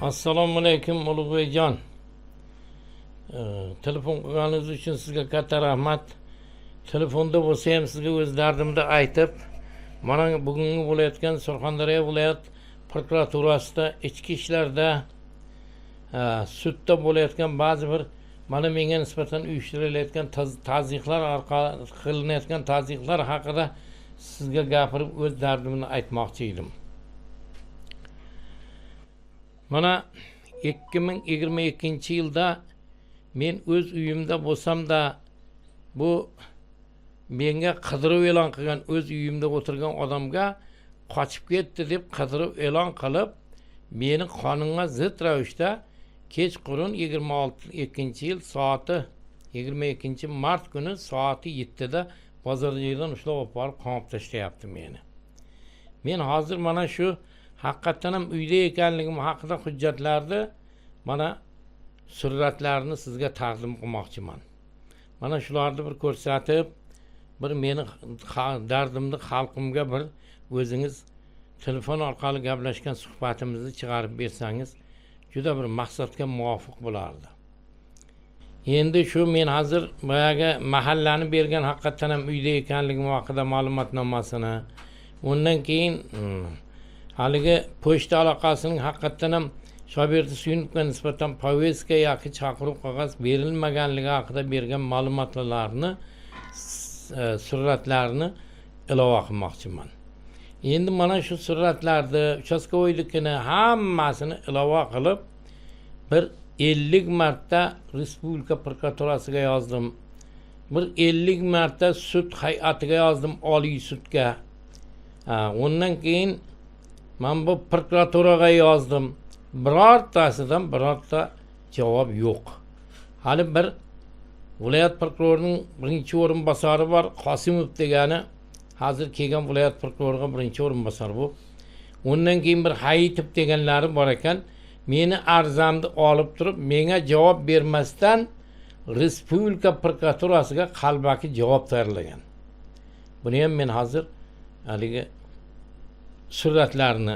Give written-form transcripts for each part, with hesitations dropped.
Assalomu alaykum, Ulug'bekjon. Telefon qilganingiz uchun sizga katta rahmat. Telefonda bo'lsa ham sizga o'z dardimni aytib, mana bugungi bo'layotgan Surxondaryo viloyat prokuraturasida, ichki ishlarda, sudda bo'layotgan ba'zi bir mana menga nisbatan uyushtirilayotgan tazyiqlar orqali qilinayotgan tazyiqlar haqida sizga gapirib o'z dardimni aytmoqchi edim. Mana 2022-yilda men o'z uyimda bo'lsam-da, bu menga qidiruv e'lon qilgan, o'z uyimda o'tirgan odamga qochib ketdi deb qidiruv e'lon qilib, meni qonunga zid ravishda kechqurun 22-yil soati 22 mart kuni soati 7 da Bozorlikdan ushlab olib borib qamab tashlayapti meni. Men hozir mana shu haqiqatdan ham uyda ekanligim haqida hujjatlarni, mana suratlarni sizga taqdim qilmoqchiman. Mana shularni bir ko'rsatib, bir meni dardimni xalqimga bir o'zingiz telefon orqali gaplashgan suhbatimizni chiqarib bersangiz juda bir maqsadga muvofiq bo'lardi. Endi shu men hozir boyagi mahallani bergan haqiqatdan ham uyda ekanligim haqida ma'lumotnomasini, undan keyin haligi pochta aloqasining haqiqatdan ham Shoberdi Suyunovga nisbatan повестка yoki chaqiruv qog'oz berilmaganligi haqida bergan ma'lumotlarni, suratlarni ilova qilmoqchiman. Endi mana shu suratlarni, участковой nikini hammasini ilova qilib bir 50 marta respublika prokuraturasiga yozdim. Bir 50 marta sud hay'atiga yozdim, Oliy sudga. Undan keyin man bu prokuraturaga yozdim. Birortasidan birorta javob yo'q. Hali bir viloyat prokurorining birinchi o'rinbosari bor, Qosimov degani, hozir kelgan viloyat prokuroriga birinchi o'rinbosar bu. Undan keyin bir Hayitov deganlari bor ekan. Meni arizamni olib turib, menga javob bermasdan respublika prokuraturasiga qalbaki javob tayyorlagan. Buni ham men hozir haligi suratlarni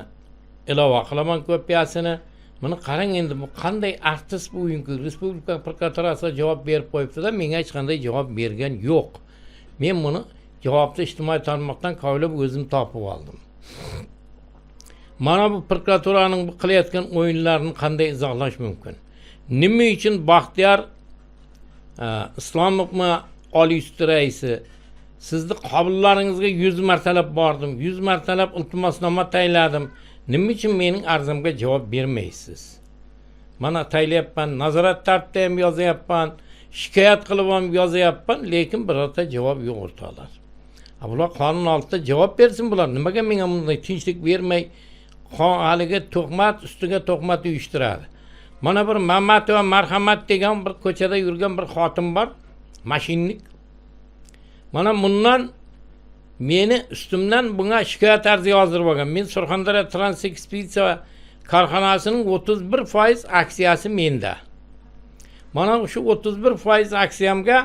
ilova qilaman, kopiyasini. Buni qarang, endi bu qanday artist bugungi respublika prokuraturasiga javob berib qo'yibdi-da, menga hech qanday javob bergan yo'q. Men buni javobni ijtimoiy tarmoqdan kovlab o'zim topib oldim. Mana bu prokuraturaning bu qilayotgan o'yinlarini qanday izohlash mumkin? Nima uchun Baxtiyor Islomovmi, Oliy sud raisi, sizni qabullaringizga 100 martalab bordim, 100 martalab iltimosnoma tayinladim. Nima uchun mening arzamga javob bermaysiz? Mana taylayapman, nazorat tartibida ham yozyapman, shikoyat qilib ham yozyapman, lekin birorta javob yo'q, o'rtoqlar. Bular qonun oldida javob bersin bular. Nimaga menga bunday tinchlik bermay, haligi tuhmat ustiga tuhmat uyushtiradi? Mana bir Mamatova Marhamat degan bir ko'chada yurgan bir xotin bor, мошенник. Mana bundan meni ustimdan bunga shikoyat arzi yozdirib olgan. Men Surxondaryo Transekspeditsiya korxonasining 31% aksiyasi menda. Mana shu 31% aksiyamga,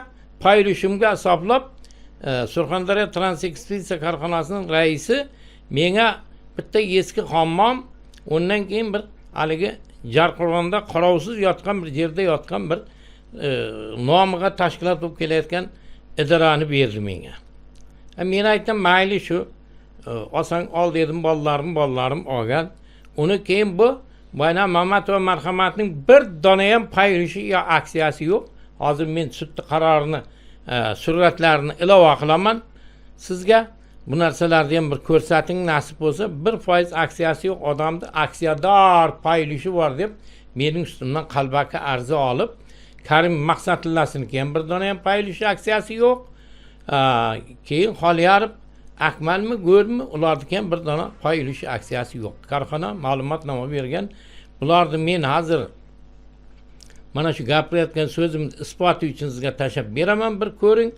pay ulushimga hisoblab Surxondaryo Transekspeditsiya korxonasining raisi menga bitta eski hammom, undan keyin bir haligi Jarqo'rg'onda qarovsiz yotgan bir yerda yotgan bir nomiga tashkilot bo'lib kelayotgan idorani berdi menga. Men aytdim, mayli, shu olsang ol dedim, bolalarim olgan. Uni keyin bu Bayna Mamatova Marhamatning bir dona ham pay ulushi yo aksiyasi yo'q. Hozir men sudni qarorini, suratlarini ilova qilaman sizga. Bu narsalarni ham bir ko'rsating nasib bo'lsa. 1% aksiyasi yo'q odamni aksiyador pay ulushi bor deb mening ustimdan qalbaki arza olib, Karim Maqsadullasiniki ham bir dona ham pay ulushi aksiyasi yo'q. Keyin Xoliyarov Akmalmi, Go'rmi, ularniki ham bir dona pay ulushi aksiyasi yo'q. Korxona ma'lumotnoma bergan. Bularni men hozir mana shu gapirayotgan so'zimni isboti uchun sizga tashlab beraman, bir ko'ring.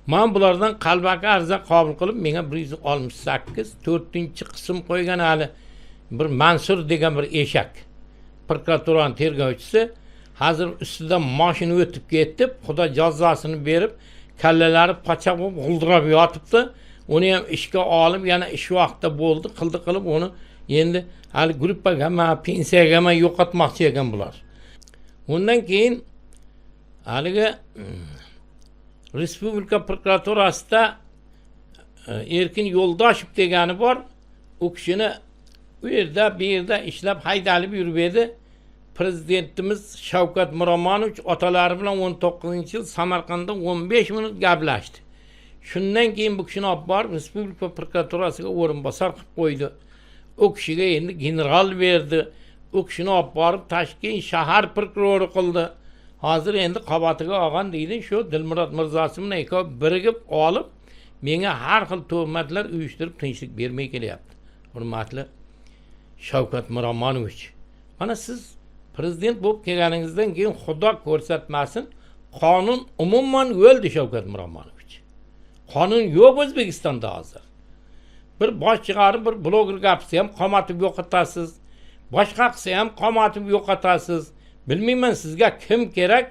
Man bulardan qalbaki arza qabul qilib, menga 168 4-qism qo'ygan hali bir Mansur degan bir eshak. Prokuraturani tergovchisi hozir ustidan mashina o'tib ketdi, Xudo jazosini berib, kallalari pachoq bo'lib g'uldirab yotibdi. Uni ham ishga olib, yana ish vaqtida bo'ldi, qildi qilib uni Endi hali gruppagami, pensiyagami yo'qotmoqchi ekan bular. Undan keyin haligi respublika prokuraturasida Erkin Yo'ldoshev degani bor. U kishini u yerda, bu yerda ishlab haydalib yurib edi. Prezidentimiz Shavkat Miromonovich otalari bilan 19-yil Samarqandda 15 minut gaplashdi. Shundan keyin bu kishini olib borib respublika prokuraturasiga o'rinbosar qilib qo'ydi. U kishiga endi general berdi. U kishini olib borib Toshkent shahar prokurori qildi. Hozir endi qabatiga olgan deydi, shu Dilmurod Mirzosi bilan ikkovi birigib olib menga har xil tuhmatlar uyushtirib tinchlik bermay kelyapti. Hurmatli Shavkat Miromonovich, mana siz prezident bo'lib kelganingizdan keyin, Xudo ko'rsatmasin, qonun umuman o'ldi, Shavkat Miromonovich. Qonun yo'q O'zbekistonda hozir. Bir bosh chiqarib bir bloger gapirsa ham qamatib yo'qotasiz, boshqa qilsa ham qamatib yo'qotasiz. Bilmayman, sizga kim kerak,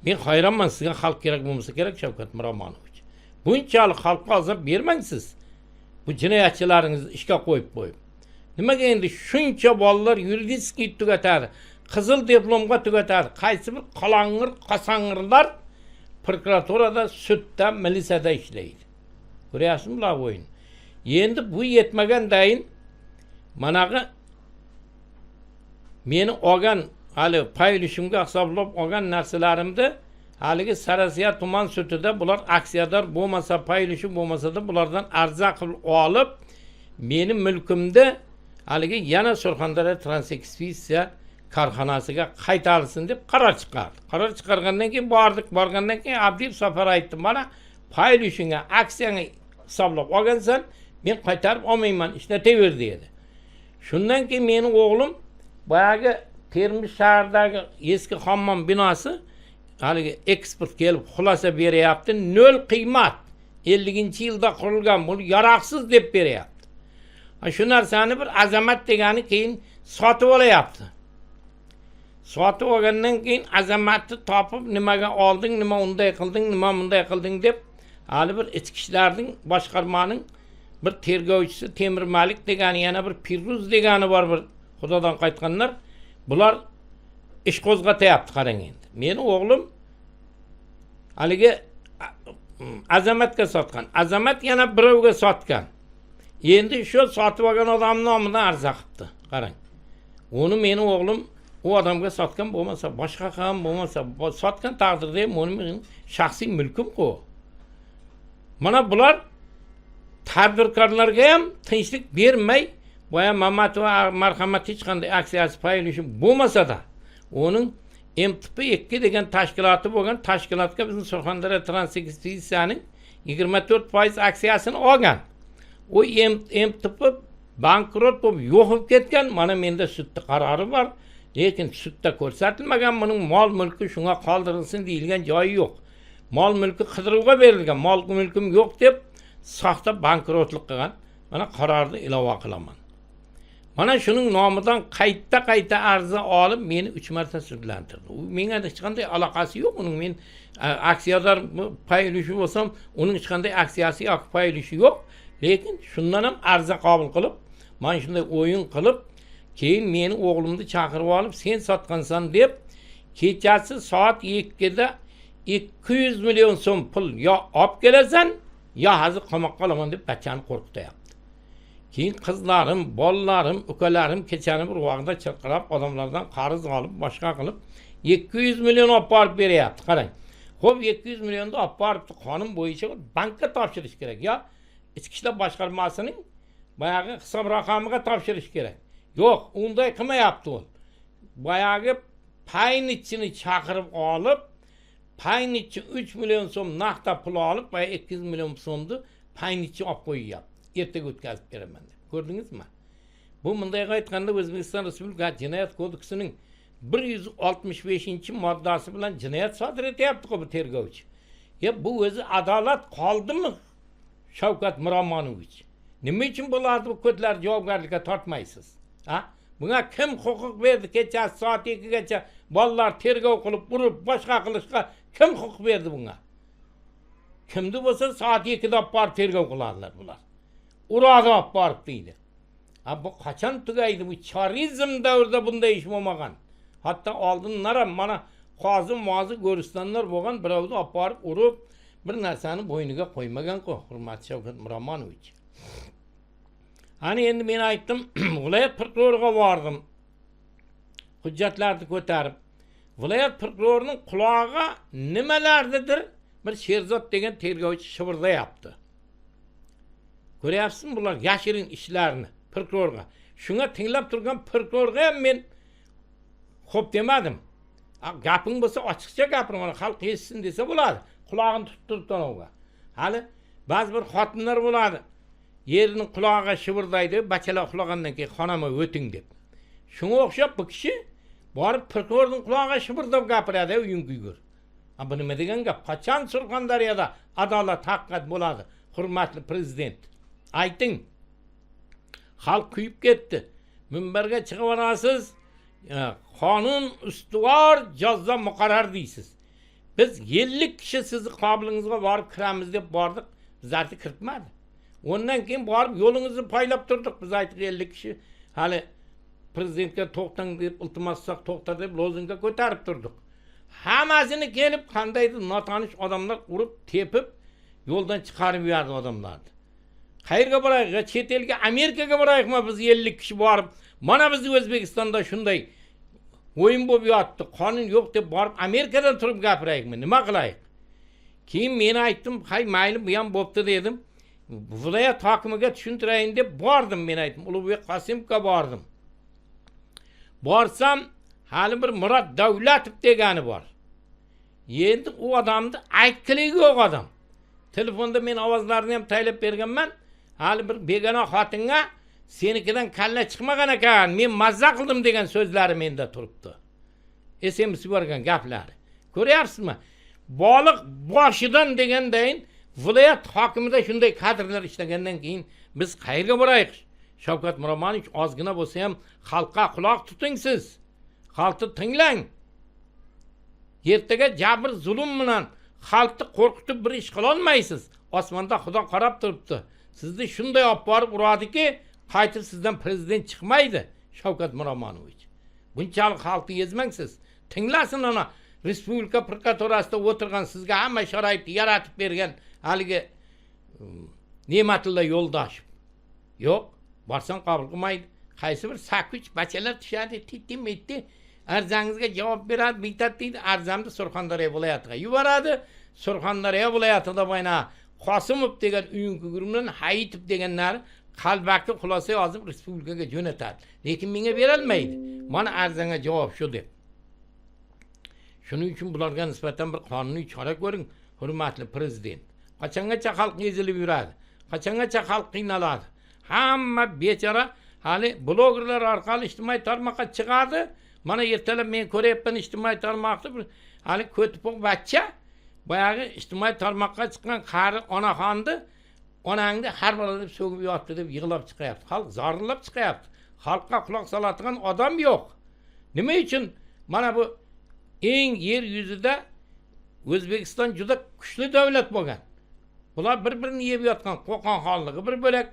men hayronman, sizga xalq kerak bo'lmasa kerak, Shavkat Miromonovich. Bunchalik xalqqa azob bermang siz. Bu jinoyatchilaringizni ishga qo'yib qo'yib. Nimaga endi shuncha bolalar юридический tugatadi, qizil diplomga tugatadi? Qaysi bir qalang'ir qasang'irlar prokuraturada, sudda, militsiyada ishlaydi. Ko'ryapsizmi bular o'yin? Endi bu yetmagandayin manag'i meni olgan hali pay ulushimga hisoblab olgan narsalarimni haligi Sarasiya tuman sudida bular aksiyador bo'lmasa, pay ulushi bo'lmasada, bulardan arza qilib olib, meni mulkimni haligi yana Surxondaryo Transekspeditsiya korxonasiga qaytarilsin deb qaror chiqardi. Qaror chiqargandan keyin bordik. Borgandan keyin Abdiyev Safar aytdi: "Mana pay ulushingga, aksiyangga hisoblab olgansan, men qaytarib olmayman, ishlataver", dedi. Shundan keyin meni o'g'lim boyagi Termiz shahridagi eski hammom binosi, haligi ekspert kelib xulosa beryapti: nol qiymat, 50-yilda qurilgan, bu yaroqsiz deb beryapti. Shu narsani bir Azamat degani keyin sotib olyapti. Sotib olgandan keyin Azamatni topib, nimaga olding, nima unday qilding, nima bunday qilding deb, hali bir ichki ishlarning boshqarmaning bir tergovchisi Temir Malik degani, yana bir Piruz degani bor, bir xudodan qaytganlar, bular ish qo'zg'atyapti. Qarang, endi meni o'g'lim haligi Azamatga sotgan, Azamat yana birovga sotgan. Endi shu sotib olgan odamni nomidan arza qilibdi. Qarang, uni meni o'g'lim u odamga sotgan bo'lmasa, boshqa ham bo'lmasa, sotgan taqdirda ham uni mening shaxsiy mulkim-ku. Mana bular tadbirkorlarga ham tinchlik bermay, boya Mamatova marhamat hech qanday aksiyasi, pay ulushi bo'lmasa-da, uning MTP 2 degan tashkiloti bo'lgan tashkilotga bizni Surxondaryo Transekspeditsiyaning 24% aksiyasini olgan. U MTP bankrot bo'lib yo'q bo'lib ketgan. Mana menda sudda qarori bor, lekin sudda ko'rsatilmagan buning mol mulki shunga qoldirilsin deyilgan joyi yo'q. Mol mulki qidiruvga berilgan, mol mulkim yo'q deb soxta bankrotlik qilgan. Mana qarorni ilova qilaman. Mana shuning nomidan qayta qayta arza olib, meni 3 marta sudlantirdi. U menga hech qanday aloqasi yo'q uning. Men aksiyador, pay ulushi bo'lsam, uning hech qanday aksiyasi yoki pay ulushi yo'q, lekin shundan ham arza qabul qilib, mana shunday o'yin qilib, keyin meni o'g'limni chaqirib olib, sen sotgansan deb, kechasi soat 2da 200 million so'm pul yo olib kelasan, yo hozir qamoqqa olaman deb bachani qo'rqityapti. Keyin qizlarim, bolalarim, ukalarim kechani bir vaqtda chirqirab odamlardan qarz olib, boshqa qilib 200 million olib borib beryapti. Qarang, ho'p, 200 millionni olib boribdi, qonun bo'yicha bankka topshirish kerak yo ichki ishlar boshqarmasining boyagi hisob raqamiga topshirish kerak. Yo'q, unday qilmayapti. U boyagi paynichini chaqirib olib, paynichi 3 million so'm naqdda pul olib, boya 200 million so'mni paynichi olib qo'yyapti, ertaga o'tkazib beraman deb. Ko'rdingizmi, bu bunday aytganda O'zbekiston Respublikasi Jinoyat kodeksining 165-moddasi bilan jinoyat sodir etyapti-ku bu tergovchi. Ya bu o'zi adolat qoldimi, Shavkat Miromonovich? Nima uchun bularni, bu ko'tlarni javobgarlikka tortmaysiz? Ha, bunga kim huquq berdi? Kechasi soat 2gacha bolalar tergov qilib, urib, boshqa qilishga kim huquq berdi bunga? Kimni bo'lsa soat 2da olib borib tergov qiladilar bular, uradi olib borib deydi. A bu qachon tugaydi? Bu charizm davrida bunday ish bo'lmagan. Hatto oldinlar ham mana qozi mozi go'ristonlar bo'lgan, birovni olib borib urib bir narsani bo'yniga qo'ymagan-ku, hurmatli Shavkat Miromonovich. Ana endi men aytdim, viloyat prokuroriga bordim. Hujjatlarni ko'tarib. Viloyat prokurorining qulog'iga nimalarnidir bir Sherzod degan tergovchi shivirlayapti. Ko'ryapsizmi bular yashirin ishlarni prokurorga. Shunga tinglab turgan prokurorga ham men xo'p demadim. Gaping bo'lsa ochiqcha gapir, mana xalq eshitsin desa bo'ladi. Qulog'ini tutib turibdi unga. Hali ba'zi bir xotinlar bo'ladi. Yerini qulog'iga shivirdaydi, bachalar uxlagandan keyin xonama o'ting deb. Shunga o'xshab bu kishi borib prokurorning qulog'iga shivirdab gapiradi, uying kuygur. Bu nima degan gap? Qachon Surxondaryoda adolat, haqiqat bo'ladi, hurmatli prezident? Ayting. Xalq kuyib ketdi. Minbarga chiqib olasiz, qonun ustuvor, jazo muqarrar deysiz. Biz 50 kishi sizni qobilingizga borib kiramiz deb bordik, bizlarni kiritmadi. Ondan keyin borib yo'lingizni poylab turdik. Biz aytdik 50 kishi hali prezidentga to'xtang deb iltimos qilsak to'xta deb lozunga ko'tarib turdik. Hammasini kelib qandaydir notanish odamlar urib, tepib yo'ldan chiqarib yubordi odamlarni. Qayerga boraylik? Chet elga, Amerikaga boraylikmi biz 50 kishi borib, mana biz O'zbekistonda shunday o'yin bo'lib yotdi, qonun yo'q deb borib Amerikadan turib gapiraylikmi? Nima qilaylik? Keyin men aytdim, hay mayli bu ham bo'pti dedim. Viloyat hokimiga tushuntirayin deb bordim, men aytdim. Ulug'bek Qosimovga bordim. Borsam hali bir Murod Davlatov degani bor. Endi u odamni aytgiligi yo'q odam. Telefonda men ovozlarini ham taylab berganman. Hali bir begona xotinga senikidan kalla chiqmagan ekan, men mazza qildim degan so'zlari menda turibdi. SMS yuborgan gaplari. Ko'ryapsizmi? Boliq boshidan degandayin viloyat hokimida shunday kadrlar ishlagandan keyin biz qayerga boraylik? Shavkat Miromonovich ozgina bo'lsa ham xalqqa quloq tuting siz. Xalqni tinglang. Ertaga jabr zulm bilan xalqni qo'rqitib bir ish qila olmaysiz. Osmonda Xudo qarab turibdi. Sizni shunday olib borib uradiki, qaytib sizdan prezident chiqmaydi, Shavkat Miromonovich. Bunchalik xalqni ezmang siz. Tinglasin ana respublika prokuraturasida o'tirgan sizga hamma sharoitni yaratib bergan haligi Ne'matilla Yo'ldoshev. Yo'q, borsang qabul qilmaydi. Qaysi bir sakuch bachalar tushadi, titti mitti arzangizga javob beradi, bitadi deydi, arzamni Surxondaryo viloyatiga yuboradi. Surxondaryo viloyatida mana Qosimov degan uyinkugur bilan Hayitov deganlar qalbaki xulosa yozib respublikaga jo'natadi. Lekin menga berolmaydi. Mana arzangga javob shu deb. Shuning uchun bularga nisbatan bir qonuniy chora ko'ring, hurmatli prezident. Qachongacha xalq ezilib yuradi? Qachongacha xalq qiynaladi? Hamma bechora hali blogerlar orqali ijtimoiy tarmoqqa chiqadi. Mana ertalab men ko'ryapman ijtimoiy tarmoqda bir hali ko'tipoq bachcha boyagi ijtimoiy tarmoqqa chiqqan qari onaxonni onangni har bola deb so'kib yotdi deb yig'lab chiqyapti. Xalq zorillab chiqyapti. Xalqqa quloq soladigan odam yo'q. Nima uchun mana bu eng yer yuzida O'zbekiston juda kuchli davlat bo'lgan. Bular bir-birini yeb yotgan Qo'qon xonligi bir bo'lak,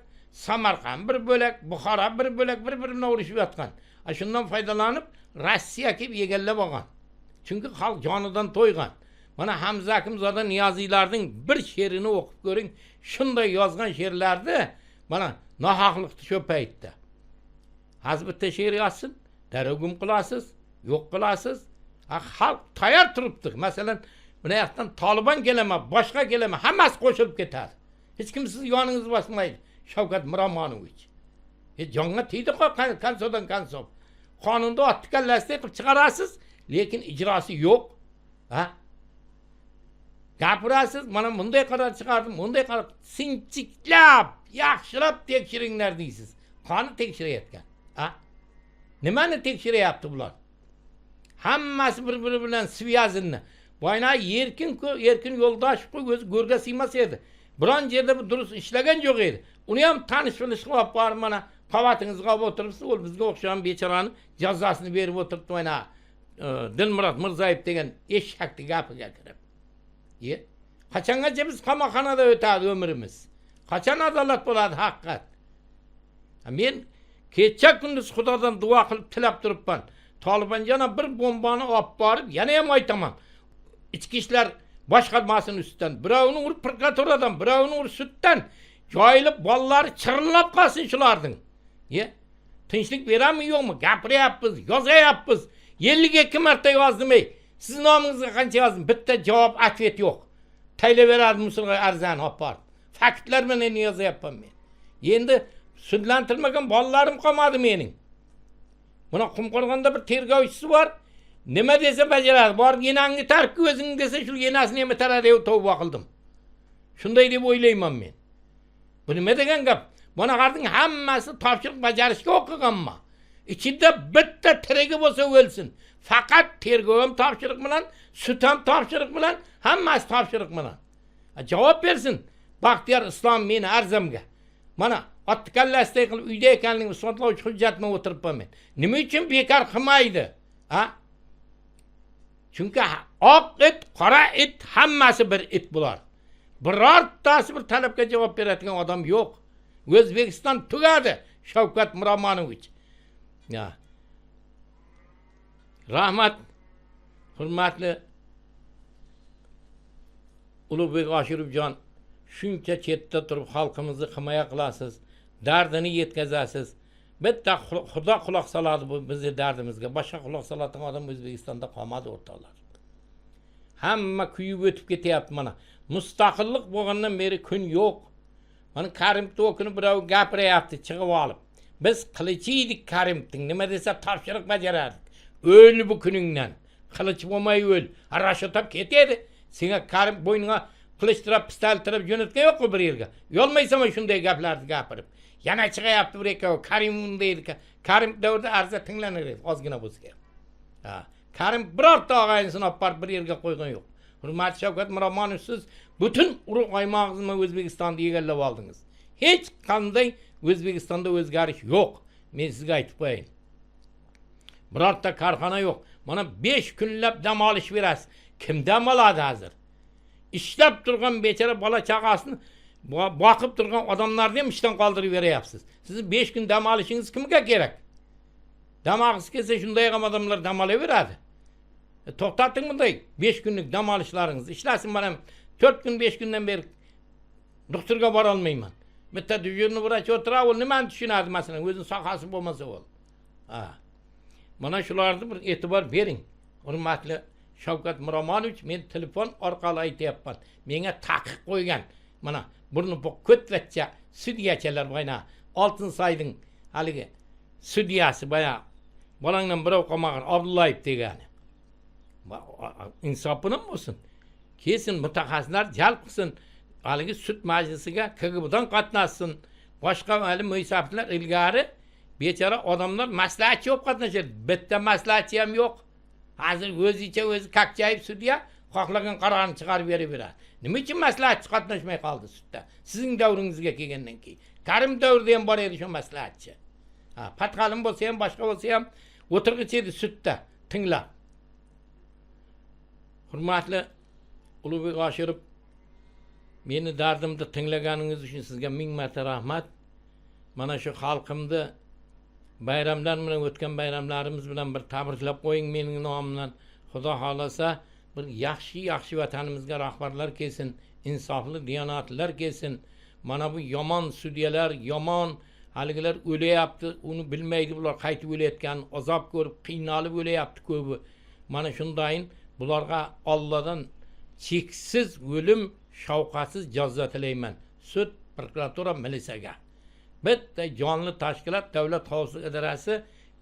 Samarqand bir bo'lak, Buxoro bir bo'lak, bir-biri bilan urushib yotgan. Shundan foydalanib Rossiya kelib egallab olgan. Chunki xalq jonidan to'ygan. Mana Hamza Akimzoda Niyoziylarning bir she'rini o'qib ko'ring, shunday yozgan she'rlarni mana nohaqlikni shu paytda. Hozir bitta she'r yozsin, darrov gum qilasiz, yo'q qilasiz. Xalq tayyor turibdi. Masalan, buni yoqdan Tolibon kelaman, boshqa kelaman, hammasi qo'shilib ketadi. Hech kim sizni yoningizni bosmaydi, Shavkat Miromonovich. Jonga tegdi konsodan konsob. Qonunda otni kallasida qilib chiqarasiz, lekin ijrosi yo'q. Ha? Gapirasiz, mana bunday qaror chiqardim, bunday qaror sinchiklab, yaxshilab tekshiringlar deysiz. Qani tekshirayotgan? Ha? Nimani tekshiryapti bular? Hammasi bir-biri bilan svязаны. Boyna Erkin Yo'ldoshev o'zi go'rga siymas edi. Biron yerda bu durust ishlagan yo'q edi. Uni ham tanish bilish qilib olib borib mana qavatingizga olib o'tiribsiz, u bizga o'xshagan bechorani jazosini berib o'tiribdi mana Dilmurod Mirzayev degan eshakni gapiga kirib. Qachongacha biz qamoqxonada o'tadi umrimiz? Qachon adolat bo'ladi haqiqat? Men Kecha kunduz Xudodan duo qilib tilab turibman. Tolibon yana bir bombani olib borib, yana ham aytaman. Ichki ishlar boshqarmasini ustidan, birovini urib prokuraturadan, birovini urib suddan joyilib bolalari chirillab qolsin shularning. Ye? Tinchlik beradimi yo'qmi? Gapiryapmiz, yozyapmiz. 52 marta yozdim ey. Siz nomingizga qancha yozdim? Bitta javob, ответ yo'q. Taylaveradi musulmon arzani olib borib. Faktlar bilan yozyapman men. Endi sudlantirilmagan bolalarim qolmadi mening. Buni Qumqo'rg'onda bir tergovchisi bor. Nima desa bajaradi. Borib enangni tark o'zing desa, shu enasini ham itaradi deb tavba qildim. Shunday deb o'ylayman men. Bu nima degan gap? Bunalarning hammasi topshiriq bajarishga o'qiganmi? Ichida bitta tirigi bo'lsa o'lsin. Faqat tergov ham topshiriq bilan, sud ham topshiriq bilan, hammasi topshiriq bilan. Javob bersin Baxtiyor Islom meni arzamga. Mana otni kallasidek qilib uyda ekanligimni isbotlovchi hujjat bilan o'tiribman men. Nima uchun bekor qilmaydi? Ha? Chunki oq it, qora it hammasi bir it bular. Birortasi bir talabga javob beradigan odam yo'q. O'zbekiston tugadi, Shavkat Miromonovich. Ya. Rahmat, hurmatli Ulug'bek Oshirovjon, shuncha chetda turib xalqimizni himoya qilasiz, dardini yetkazasiz. Bitta Xudo quloq soladi bu bizni dardimizga. Boshqa quloq soladigan odam O'zbekistonda qolmadi, o'rtoqlar. Hamma kuyib o'tib ketyapti mana. Mustaqillik bo'lgandan beri kun yo'q. Mana Karimov kuni birov gapiryapti chiqib olib. Biz qilichi edik Karimovning, nima desa topshiriq bajarardik. O'l bu kuningdan. Qilich bo'lmay o'l. Rashotab ketadi. Senga Karim bo'yningga qilich tirab, pistolet tirab jo'natgan yo'q-ku bir yerga. Uyalmaysanmi shunday gaplarni gapirib? Yana chiqayapti bir ikkovi. Karim unday edi. Karim davrida arza tinglanar edi, ozgina bo'lsa ham. Ha, Karim birorta og'aynisini olib borib bir yerga qo'ygan yo'q. Hurmatli Shavkat Miromonov, siz butun urug' oymog'ingizni O'zbekistonni egallab oldingiz. Hech qanday O'zbekistonda o'zgarish yo'q. Men sizga aytib qo'yayin. Birorta korxona yo'q. Mana 5 kunlab dam olish berasiz. Kim dam oladi hozir? Ishlab turgan bechora bola chaqasini boqib turgan odamlarni ham ishdan qoldirib beryapsiz. Sizni 5 kun dam olishingiz kimga kerak? Dam olgisi kelsa shunday ham odamlar dam olaveradi. To'xtating bunday 5 kunlik dam olishlaringizni. Ishlasin, mana 4 kun 5 kundan beri doktorga bora olmayman. Bitta дежурный vrach o'tiradi, u nimani tushunadi masalan, o'zini sohasi bo'lmasa u. Ha. Mana shularni bir e'tibor bering. Hurmatli Shavkat Miromonovich, men telefon orqali aytyapman. Menga taqiq qo'ygan. Mana burni bu ko'tvatcha sudyachalar boyna Oltin Sayding haligi sudyasi boya bolangdan birov qolmagan Abdullayev degani. Insofini bo'lsin. Kelsin, mutaxassislar jalb qilsin. Haligi sud majlisiga KGBdan qatnashsin. Boshqa hali mo'ysafidlar ilgari bechora odamlar maslahatchi bo'lib qatnashadi. Bitta maslahatchi ham yo'q. Hozir o'zicha o'zi kakchayib sudya xohlagan qarorini chiqarib beraveradi. Nima uchun maslahatchi qatnashmay qoldi sudda? Sizning davringizga kelgandan keyin. Karim davrida ham bor edi shu maslahatchi. Ha, patqalim bo'lsa ham, boshqa bo'lsa ham o'tirg'ich edi sudda, tinglab. Hurmatli Ulug'bek Oshirov, meni dardimni tinglaganingiz uchun sizga ming marta rahmat. Mana shu xalqimni bayramlar bilan o'tgan bayramlarimiz bilan bir tabriklab qo'ying mening nomimdan. Xudo xohlasa bir yaxshi-yaxshi vatanimizga rahbarlar kelsin, insofli diyonatlar kelsin. Mana bu yomon sudyalar, yomon haligilar o'layapti, uni bilmaydi bular qaytib o'layotganini, azob ko'rib, qiynalib o'layapti ko'pi. Mana shundayin bularga Allohdan cheksiz o'lim, shafqatsiz jazo tilayman. Sud, prokuratura, militsiyaga. Bitta jonli tashkilot, davlat xavfsizlik idorasi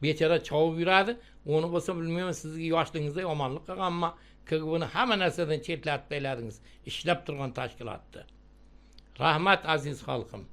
bechora chovib yuradi. Uni bo'lsa bilmayman, sizga yoshligingizda yomonlik qilganmi? KGBni hamma narsadan chetlatib tashladingiz, ishlab turgan tashkilotni. Rahmat aziz xalqim.